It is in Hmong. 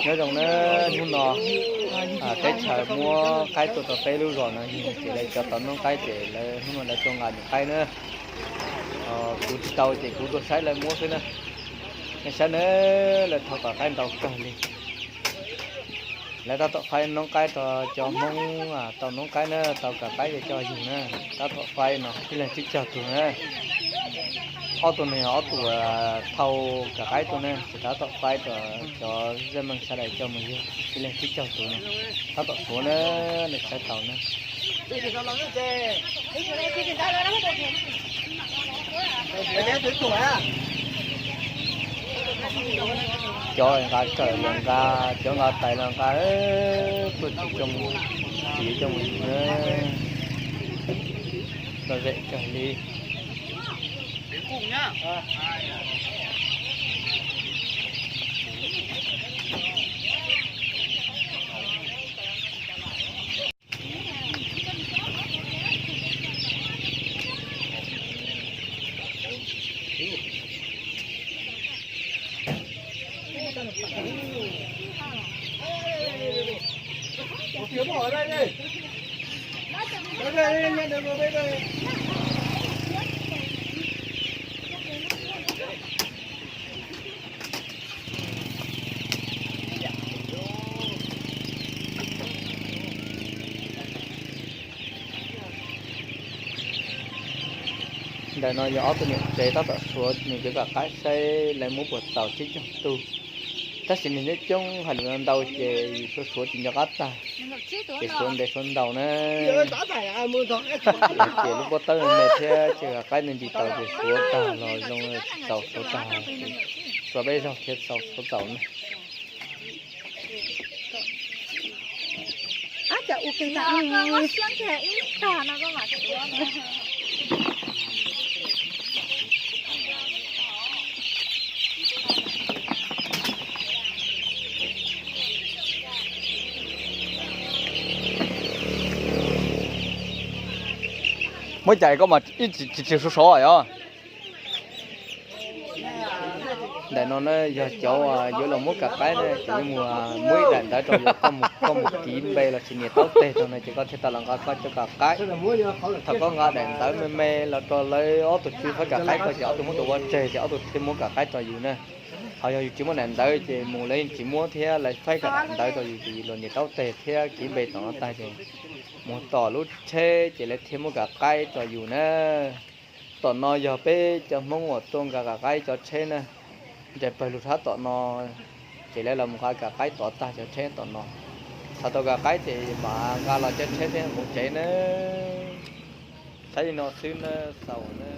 Nyob zoo na, hnub no teb chaws muab qaib tua tau peb lub zos no yug ces lawv cov tau noob qaib ces lawv hnub no lawv tuaj nqa nyuam qaib na. Kuv tsis tau ces kuv tuaj saib lawv muab xwb na. Nej saib na, lawv thau kom qaib ntau kawg li. Lawv tab tom faib noob qaib rau cov Hmoob tau noob qaib na, tau kam qaib coj yug na. Tab tom faib no ib leeg tsib caug tug na. Ob tug no yog ob tug thau kam qaib tuaj na, ces tab tom faib rau cov zaj meej sawv daws coj mus yug ib leeg tsib caug tug no. Tab tom suav na, nej saib tau na. Cov nqa kawm los nqa, cov nqa tais los nqa, tuaj tsis coj mus, tsis coj mus yug na. Lom zem kawg li. Ntawm no yog ob tug niam tsev tab tom suav nws cov kam qaib saib lawv muab puas txaus tsib caug tug. Tab sis nws nyob coob hais lus ntau ces yus suav suav tsis nco qab tag, ces suav ntev suav ntau na. Ces lub pob tawb me thiab ces kam qaib ntsis tau ces suav tag los zoo tsis txaus suav tag, suav peb zaug thiab txaus suav txaus na. Muab cais koj mas ib tsis tsis sov sov yog. Ntawm no na yog cov yuav los muab kam qaib na, ces yuav mus muab ib daim ntawv rau yus, koj mus kiv npe los sis nias taub teg rau na ces koj thiaj tau los nqa koj cov kam qaib. Thaum koj nqa daim ntawv me me los rau lawv ob tug tsis faib kam qaib koj ces ob tug muab tua ua tseg ces ob tug thiaj muab kam qaib rau yus na. Ho yog yus tsis muaj daim ntawv ces mus lawv yeej tsis muab thiab, lawv faib kam daim ntawv rau yus ces yus los nias taub teg thiab kiv npe tom no tag ces mus tom lub tsheb ces lawv thiaj muab kam qaib rau yus na. Tom no yog peb cov Hmoob uas tuaj nqa kam qaib cov tsheb na, nres pawg lug sab tom no, ces lawv los mus nqa kam qaib tov tag cov tsheb tom no. Thaum tau kam qaib ces mam nqa los cov tsheb thiab mus tsev na. Saib li no xwb na, xaus na.